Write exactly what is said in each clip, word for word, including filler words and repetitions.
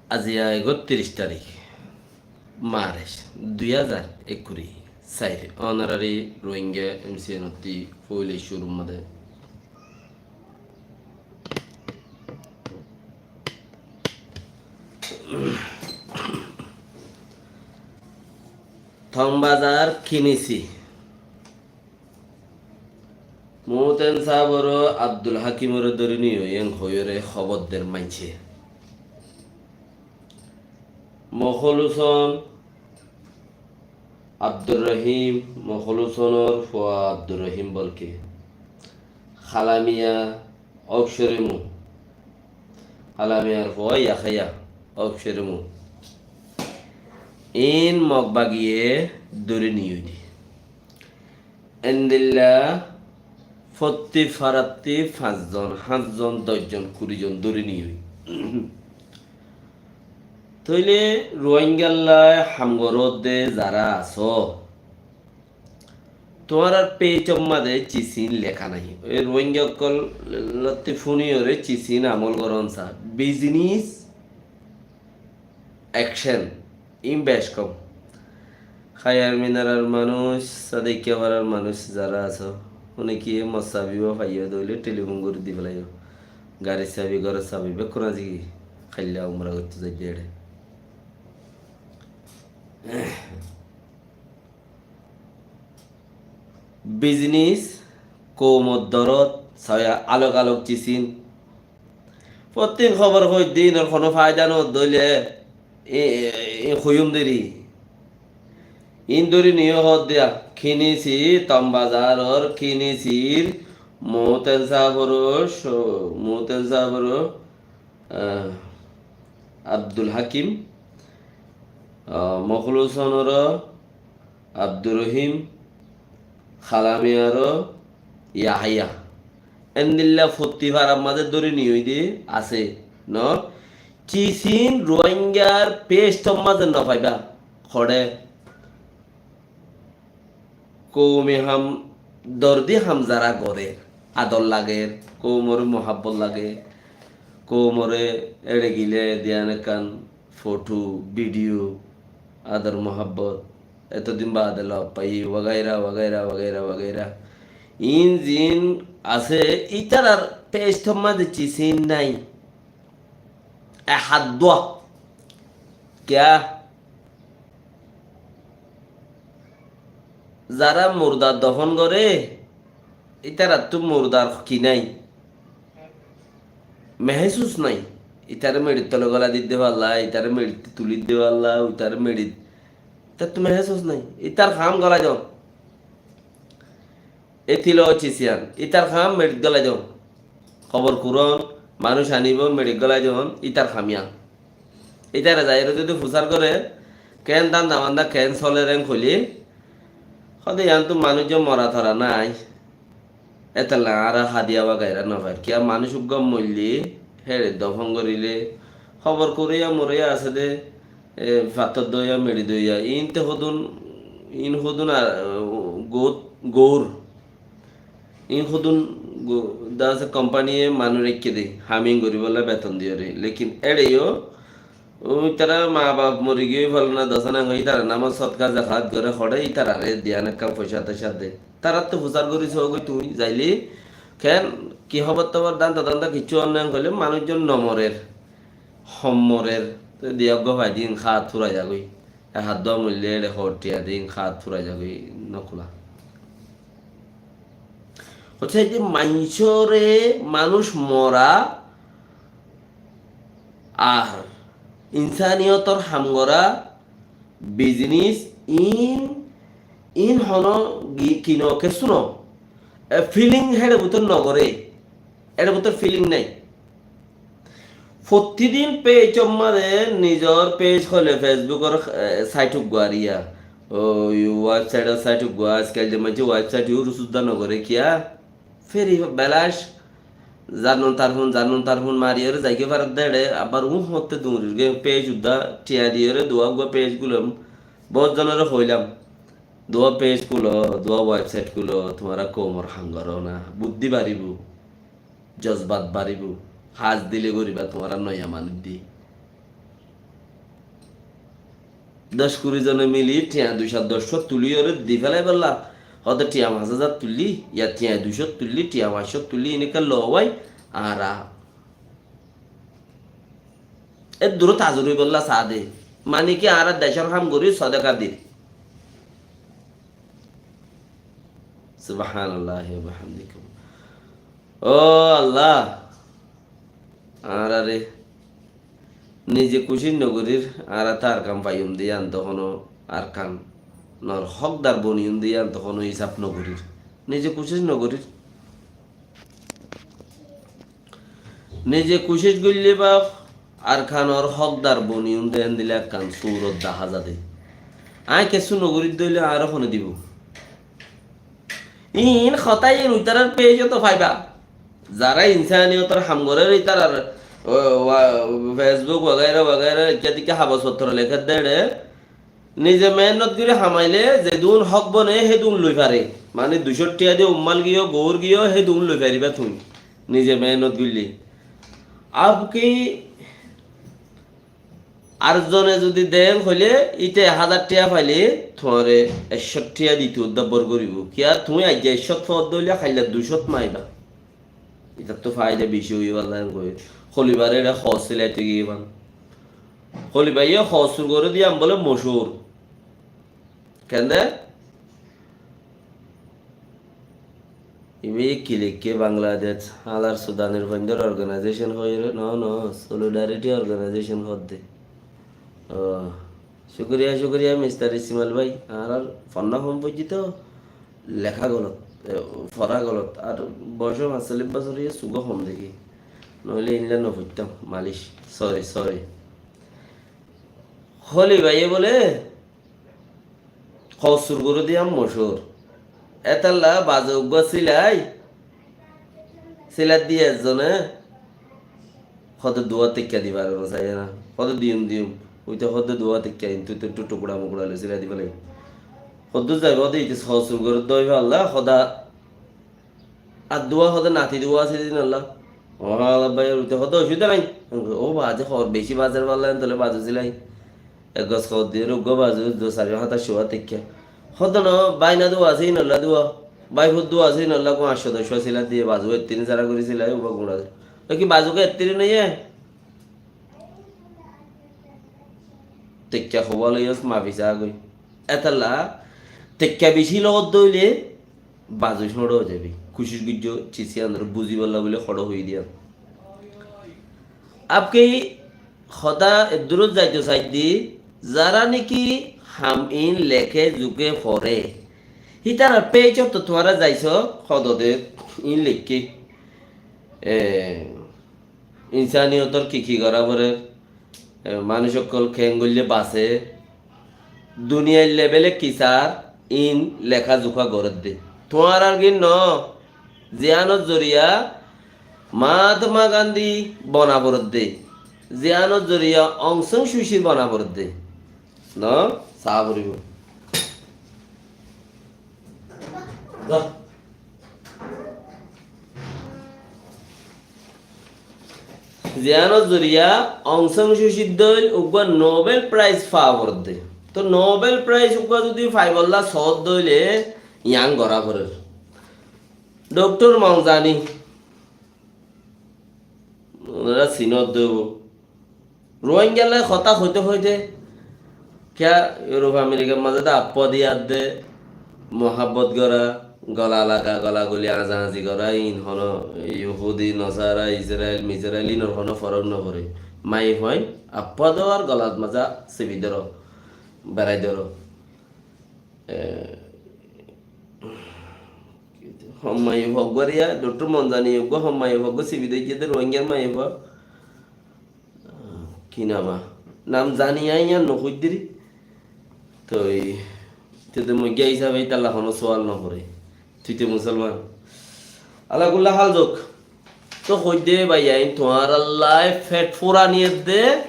Aziya ektiríc tarík, Marc, dui házar ekkuri sair. Onorari Rohingya M C N ottú foila cúrur mazé Tongbazar kinisi. Muhten sábore Abdul Hakimore dóri niyó, en hoiyóre hóbor der maincé. Mokoluson Abdur Rohim, Mokolusunor fua Abdur Rohim bolke. Halamiya Ókcorimu. Halamiyar fua Yahaya Ókcorimu. In Mokbagiye dóri niyói de. Endilla fottí farattí fañszon, háñtzon, doczon, kurijon dóri niyói. Tóile Ruáingallá ham goródde zará asó, tuáñrar pecor mazé cisín leká nái. Ei Ruáingga ókkol lottí fúniyóre cisín amól gorón sa. Bizinis ekcen, in bec kom. Háyar Minarar manúic, Sadaikka farar manúic zará asó, fúne ki e mor sabi ba faiyó de óile telifon gorí di felaiyó. Garir sabi, góror sabi, bekkún aziki. Háilla umra goittó zaidde ére. Bizinis, koumor dorot, sóiya alok alok cisín. Fottín hóbor hoiddé inor honó faida no dóile, e, e, e, hoiyúm deri. In dóri niyó hoódde, kinisi, Tongbazaror kinisir, Muhten sáboro, so-, Muhten sáboro, ah, Abdul Hakim, ah, Moklusunoro, Abdur Rohim, Halamiyaro Yahaya. Endilla fottí farar mazé dóri niyói de asé, no? Cisín Ruáinggar pecor mazé no faiba, hoçé. Koumi ham, dordi ham zará gorér, ador lager, koumoré muhábbot lage, koumoré éçe gile diyan ekkán fothó, bidiyo, ador muhábbot, etodin bade lok faiyí, wagaira, wagaira, wagaira, wagaira. In zin asé, ítarar pecor mazé cisín nái. E haddúa. Kiyá? Zará murdar dofon goré, ítarattú murdar ki nái? Mehésus nái. Ítaré meçir tole golai didde falla, ítaré meçittú tuli didde falla, ítaré meçit, ítattú mehésus nái. Ítar ham golai don. E tilo cisíyan, ítar ham meçit golai don. Hóbor kuron, manúic anibo, meçit golai don, ítar ham yián. Ítare zaiyóre zodi fusár gore, ken danda banda, ken soler en hoile, hode yiántu manúic mora tora nái. Etolla añára hadiya wagaira no fair. Kiyá manúic uggúa moille, héçe dofon gorile, hóbor kuriya moriya asé de, e, fattor doiya, meçi doiya. Inte hodún, in hodún ar, e, gout, gour. In hodún go-, dase kompaniye manúic raikké de, haming goríbolla beton diyóre. Lekin éçeyo, ó, ítara ma baf mori giyói, folana dosana goi, ítara namot sodka zakat gore, hoçé ítarare diyan ekkán foicá toicá de. Ítarattu fusár gori só goi tui zaile, ken, ki hóbor tobor, danda danda kiccú onne hoile manúic zon no morer, hom morer. Te diya uggúa fai din hát fúrai zagói. E haddúa moille éçe hoor tiya din hát fúrai zagói, no kula. Hoccé de maincóre manúic mora ar insaniyotor ham gora, bizinis, in, in hono gi-, kino kessú no. E, filing héçe bútor no gore. Héçe bútor filing nai. Fottí din pecor mazé nizor pec hole Facebookor, e, sait uggúa ar iya. Oi, website or sait uggúa, ajkal de maincé website use uddá no gore kiyá? Feri belac, zannun tarfun, zannun tarfun mariyóre zaigói faredde éçe, abar un hotte duñrir goi pec uddá tiya diyóre duwa uggúa pec gulom, bout zonore hoilam. Duwa page kúlo, duwa website kúlo, tuáñra koumor ham goró na, buddí baribó, jozbat baribó, haz dile goribá tuáñra noya manúic di. Doc kuri zone mili thiañ dui cót doc cót tulí ore di félai bolla, hoó de thiañ fañs házar tullí, ya thiañ dui cót tullí, thiañ fañs cót tullí, iníkka lowai, añára Edduró tazur óibolla saá de. Mani ki añára decór ham gorí sodeka dir. Subhanallah wa bihamdihi. Ó Allah, añárare nize kucíc nogorír, añára to Arkan faiyum de yían to hono Arkanor hókdar boniyum de yían to hono hísab nogorír. Nize kucíc nogorír. Nize kucíc goillé baf, Arkanor hókdar boniyum de endilla ekkán surot dahá za de. Aññí kessú nogorí de óile añáre hone dibó? Iín hotá iín itarar page ot faiba. Zará insaniyotor ham gorér itarar, o, wa-, Facebook wagaira wagaira ekká dikká hagos fottor lekér de ére, nize mehénnot gorí hamailé zedún hók bone hédun loi fare. Mani dui cót thiañ de ummal giyó, gour giyó, hédun loi faribá tuñí. Nize mehénnot goillé. Abki ar zone zudi den hoilé, íte ek házar thiañ failé, tuáñre ek cót thiañ dito uddá bor goríbo. Kiyá tuñí aijja ek cót fodde óile hailla dui cót maiba. Itattú faida beci óiye balla en hoi. Holibar ere hos silaito giyé ban. Holibaye hos sur gore diyan bole mochur. Kende? Ibe ki lekke Bangladesh, halar Sudanir fuaindor organization hoiyore, no, no, Solidarity Organization hodde. Oh, cukuriya, cukuriya, Mister Ismail bhai, añárar fonna hom foijjé to, leká golot, e, fora golot, ar boyos fañs sollic bosor óiye, suk ó hom dekí. Noóile inla no foittam, malic, sorry, sorry. Holi báiye bóle, hos sur gorí diyan mochur. Étalla bazu uggúa silai, silai diye ezzone, Hodde duwa tekka di fare no saiye na. Hodde diyum diyum. Ui to hodde duwa tekka, intu to ekku tukura mukura loi silai di félai. Hodde zaibo hodde ite hos sur gorer doi falla, hoda ar duwa hodde nati duwa asé din Allah. O Allah bái, ui to hodde ocubida nai. O baze hor beci bazer falla, en tole bazu silai. Ek gos hor diye, uggúa bazu, dui sari hata cúa tekka. Hodde no, bái na duwa asé, inolla duwa. Bái fut duwa asé, inolla ko añcco doc cúa silai diye, bazu ettiri sara gori silai, uba gura. Eki bazu ke ettiri naiye? Tekka hobal óiyos mafi sagói. Etalla tekka beci logot dóile bazu cóñço ói zaibi. Kucíc goijjo, cisiyanore buzibálla bóli hoço hoi diyan. Abki hotá eddurot zaito saiddi, zara niki ham in leke zuke fore, hítarar page ot tuáñra zaiso, hodode in lekke. E, insaniyotor ki ki gora forer, e, manúic ókkol keén goille base, duniyair lebele ki sar, in leka zuka goredde. Tuáñrar gin no, ziyanor zoriya Mahatma Gandhi bona foredde, ziyanor zoriya Aung San Suu Kyi bona foredde. No, sa foribo. Za. Ziyanor zoriya Aung San Suu Kyi dóil uggúa Nobel Prize fa foredde. To Nobel Prize uggúa zudi faibolla sóot dóile yián gora forer. Doktor Manzani, onora sinot dóibo. Ruáinggalla hotá hoite hoite, kiyá Iurof Amerikar mazé de affúa diyadde, muhábbot gora, gola laga, gola goli, añza añzi gora, in hono Yuhudi, Nosara, Israel, Misrael, inor hono forok no fore. Maiyafuain affúa do ar golat mazé sibi doro, berai doro. E, hom maiyafua uggúa riya, Doktor Manzani uggúa hom maiyafua uggúa sibi doijje de Ruáinggar maiyafua. Ki nam a? Nam zani aññí yián no hoiddiri. Toi, te de moigga hísabe ítalla hono sual no fore. Tui te musolman. Ala kulla hal zok. To hoidde baiyain tuáñrallai fet furani edde,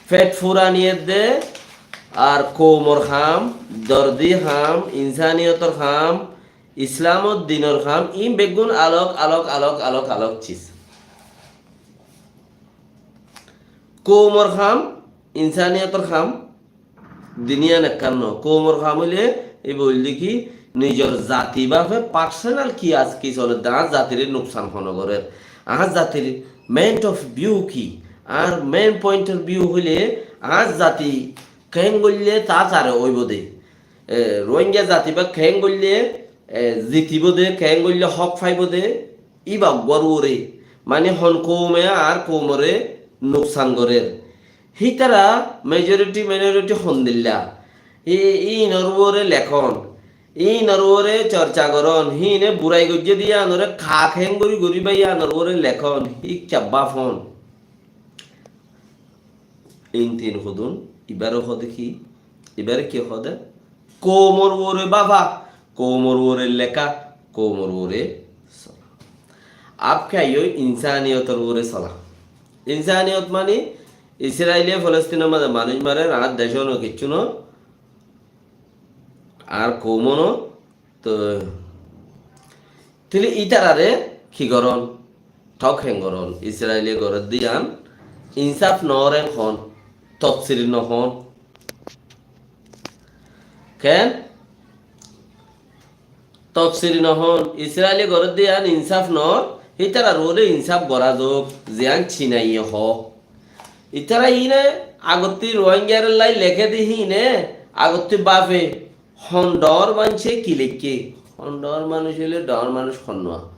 fet furani edde, Ar koumor ham, dordi ham, insaniyotor ham, Islamor dinor ham, iín beggún alok, alok, alok, alok, alok sis. Koumor ham, insaniyotor ham, din iyan ekkán no. Koumor ham óile, íba óilde ki, nizor zati bafe personal ki asé ki soledde, añár zatire nuksan hone gorer. Añár zatir main of view ki? Añár main point of view óile, añár zati keén goille taratari óibo de. E, Rohingya zati ba keén goille, e, zitibo de, keén goille hók faibo de, íba uggwar uore. Mani hon koume añár koumore nuksan gorer. Hítara majority minority hondilla. Í-, íinor uore lekón, íinor uore chorcha gorón, híine burai goijjé de yíanore ka keén gori gori ba yíanor uore lekón, híkka bafón. Iín tin hodún, ibare hode ki? Ibare ki hode? Koumor uore bafa, koumor uore leka, koumor uore sola. Abke aiyó insaniyotor uore sola. Insaniyot mani Israile Folostinor maze manúic marer, añár decó no, kiccú no, añár koumo no, to, tóile ítarare ki gorón? Tok hén gorón? Israile gorédde yián insaf no hén hon, tofsir no hon. Keén? Tofsir no hon. Israile gorédde yián insaf no, ítarar uore insaf gorá zouk, ziyán Cinaiye hoó. Ítara híine agottí Rohingyarellai leké de híine agottí bafe. Hon dhoóñr maincé ki leikké? Hon dhoóñr manúic óile dhoóñr manúic honnúa?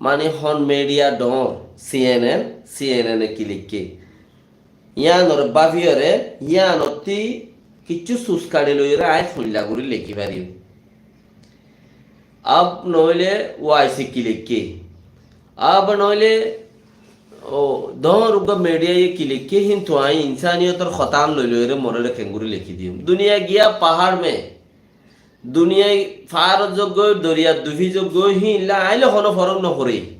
Mani hon media dhoóñr, C N N, C N N e ki leikké? Yíanor báfiyore, yíanottí kiccú suskaçi loiyore aññí foilla gorí lekí fariyum. Ab noóile Y C ki leikké? Ab noóile o dhoóñr uggwá mediaye ki leikké? Híntu aññí insaniyotor hotá án loi loiyore moré keéngorí lekí diyum. Duniya giya pahár me Duniyai faárot zoggói, doriyat dufi zoggói, híinlla aññí loi honó forók noforé.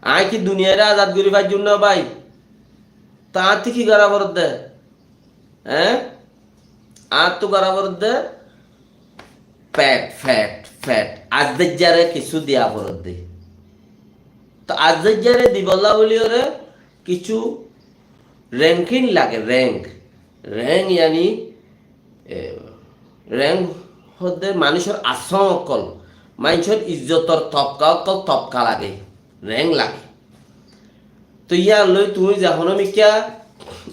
Aññí ki duniyaire azad gorí faijjúm ná bái? Te añáttu ki gorá foredde? Eé? Añáttu gorá foredde fet, fet, fet. Azzaijjare kissú diya foredde. Te azzaijjare dibolla buliyóre kissú renkin lage, renk. Renk yani E, renk hoódde manúicor asón ókkol, maincór izzotor tobka ókkol, tobka lage, renk lage. Toi yían loi tuñí ze honómikká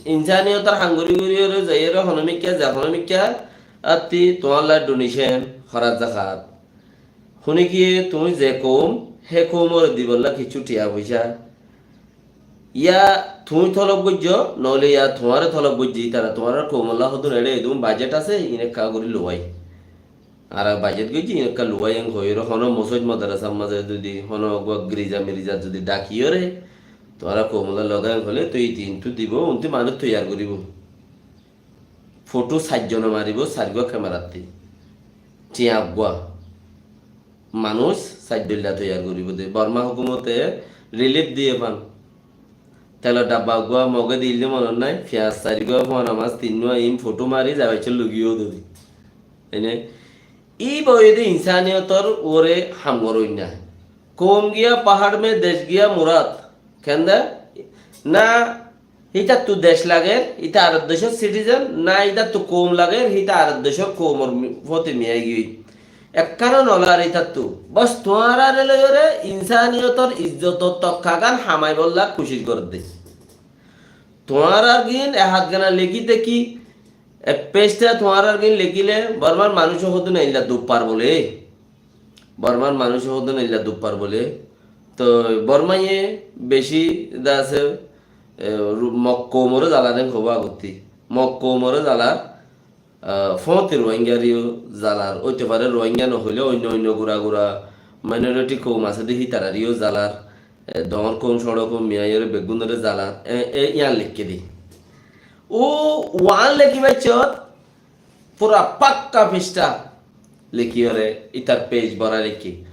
insaniyotor ham gorí goríyore zaiyóre honómikká ze honómikká atti tuáñlla donation, hórat zakat, hone ki tuñí ze koum, hé koumore dibolla kissú thiañ foicá, yá tuñí tolob goijjó, noóile yá tuáñre tolob goijjé, ítara tuáñrar koumolla hodún eçé edún bajet asé, iín ekká gorí luwai. Añára bajet goijjí, iín ekká luwai, en hoiyóre honó mosóid modarasar mazé zodi, honó uggwá giriza mirizat zodi dhakiyóre, tuáñrar koumolla loga en hoilé, toi iín tintú dibou, untú manúic toiyar goríbou. Fothú sairjone maribóu, sairgúa kemerattí. Thiañ eggúa. Manúic sair dhoilla toiyar goríbou de. Borma hókumote rilif diyé fán. Telor dhabba eggúa Mogé diyíl de monot nái, fiyas sairgúa, fúana mas tinnúa, iín fothú mari zaibaicór lugiyó dóri. Ene, íba óiye de insaniyotor uore ham goróinna. Koum giya pahár me dec giya murad. Kende? Na ítattu dec lager, íta arek decór citizen, na ítattu koum lager, íta arek decór koumor mi-, fóti miyai giyói. Ekkán no lar ítattu. Bos tuáñrare loiyóre insaniyotor izzotor tokkagan hamaibolla kucíc gorédde. Tuáñrar gín e hátgana lekí deki, e pecta tuáñrar gín lekíle, Bormar manúic hodún eilla duk far bóle. Bormar manúic hodún eilla duk far bóle. Toi Bormaye beci de asé, e, ru-, Mog koumoré zalar en hobó agottí. Mog koumoré zalar, e, fóti Rohingyareyó zalar. Óite fare Rohingya no hoilé oinno oinno gura gura minority koum asé de hítarareyó zalar. E, dhoóñr koum, cóñço koum, miyaiyóre beggúnoré zalar. E, e, yían lekké de. Ó, uán lekí baiccót, fura pakka fistha lekíyore ítar page bórai raikké.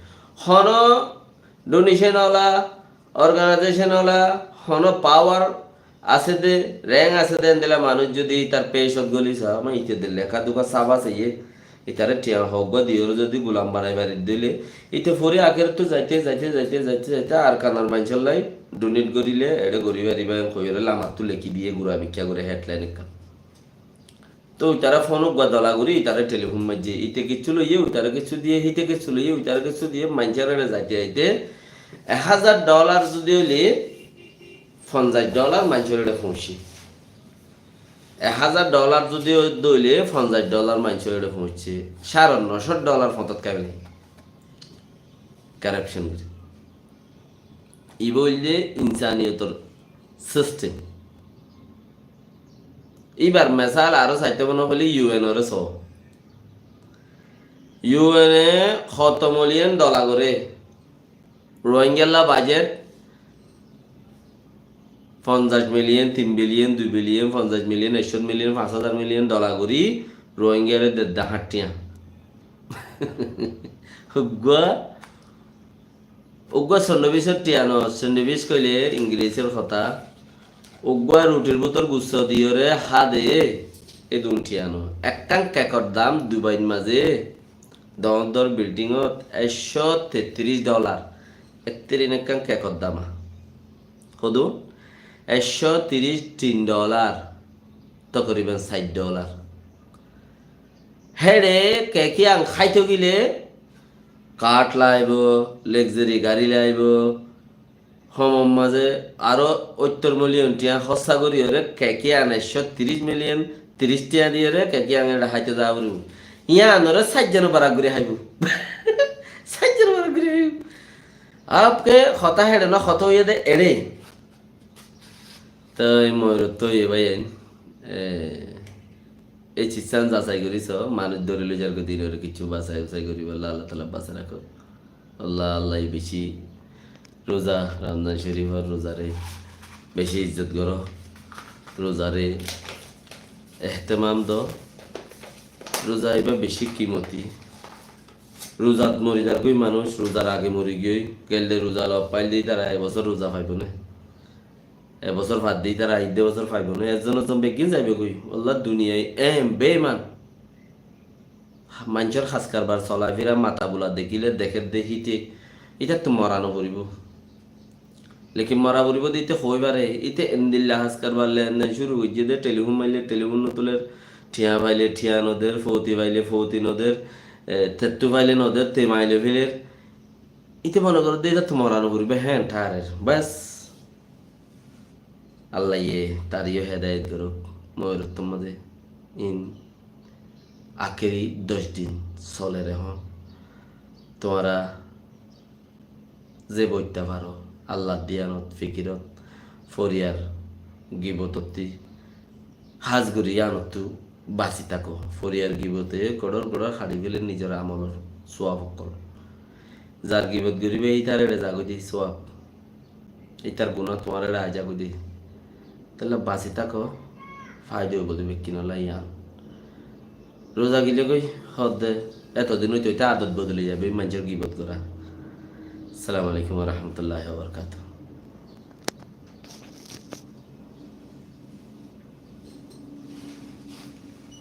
Honó donation ola, organization ola, honó power Asé de, reng asé de, endilla manúic zodi itar pecót goli sa, ma ite de leká duká saf asé iye, itare thiañ hoggúa diyoré zodi gulam banai fari dile, ite fori akérottú zaite, zaite, zaite, zaite, zaite, Arkanor maincólla donate gorile, eçé gori fariba, en hoiyóre lamattú leki diye, gura mikká gori headline ekkán. Toi itara fon uggúa dola gorí, itara telefon maijjé, ite kessú loiyé, uitare kessú diyé, hite kessú loiyé, uitare kessú diyé, maincór eçé zaite zaite ek házar dolar zodi óile fonzaic dolar maincór eçé foóñicce. Ek házar dolar zodi óile fonzaic dolar maincór eçé foóñicce. Sáre nocó dolar foñtot kaibené. Corruption gorí. Ibá óilde insaniyotor system. Ibar mesal aró saitó mone hoilé U N ore só. U N e hoto million dola goré. Rohingyalla budget fonzaic million, tin billion, dui billion, fonzaic million, ekcót million, fañs házar million dola gorí Rohingyare dedde hañttiya. Uggúa Uggúa sendwicor thiañ no, sendwic hoilé Ingilizir hotá. Uggúa rutir bútore gusso diyoré há de, edún thiañ no. Ekkán kekor dam Dubair mazé, doñr doñr bildingot ekcó tettiríc dolar. Ettirín ekkán kekor dam. Hodún? Ekcó tiríc tin dolar. Tokoriban sair dolar. Héçe kek yián háito gile kath laibo, luxury gari laibo, homor mazé aró óttor million thiañ hóssa goríyoré kek yián ekcó tiríc million, tiríc thiañ diyoré kek yián eçe háito za foribo. Yiánoré sair zone barak gorí háibo. Sair zone barak gorí háibo. Abke hotá héçe no, hotá óiye de eçe. Toi moirottú óiye báiyain, e, ei cizzán zasai gorí so, manúic dóri loi zargói, dinore kiccú basai usai goríbolla Allah taala basai rakók. Allah, Allah beci ruza, Ramzan Corifor ruzare beci izzot goró, ruzare ehtemam do, ruza ibá beci kimoti. Ruzat mori zargói manúic, ruzar age mori giyói, gelde ruza lok fail de ítara e bosór ruza faibo né? E bosór fadde ítara aidde bosór faibo né? Ezzon ezzon beggín zaibo goi. Wallah duniyai em beiman. Maincór has karbar, solafira, mata bula dekíle dekér de híte, ítattú mora no foribó. Lekin mora foribó de íte hoi fare, íte endilla has karbar lenden cúru goijjé de, telifón maille telifón no tuler, thiañ faile thiañ no der, fouti faile fouti no der, e, tettu faile no der, te maile feler. Íte mone gorer de ítattú mora no foribó, héen tharer. Bes. Allaye tareyó hedayet goruk. Moirottor mazé in akéri doc din soler ehón. Tuáñra ze boitta faro, Allar diyanot, fikirot, foriyar gibotottí, hás gorí yíanottú basi táko. Foriyar gibote goçór goçór haçi féler nizor amolor suwab ókkol. Zar gibot goríba, ítar eçe zagói de suwab. Ítar guná tuáñr eçe aizagói de. Tóile basi táko, faida óibo de bekkúnolla yían. Ruza gile goi, hoódde, etodin óite óite adot bodoli zaibo, maincór gibot gorá. Assalamu alaikum wa rahmatullahi wa barakatuhu.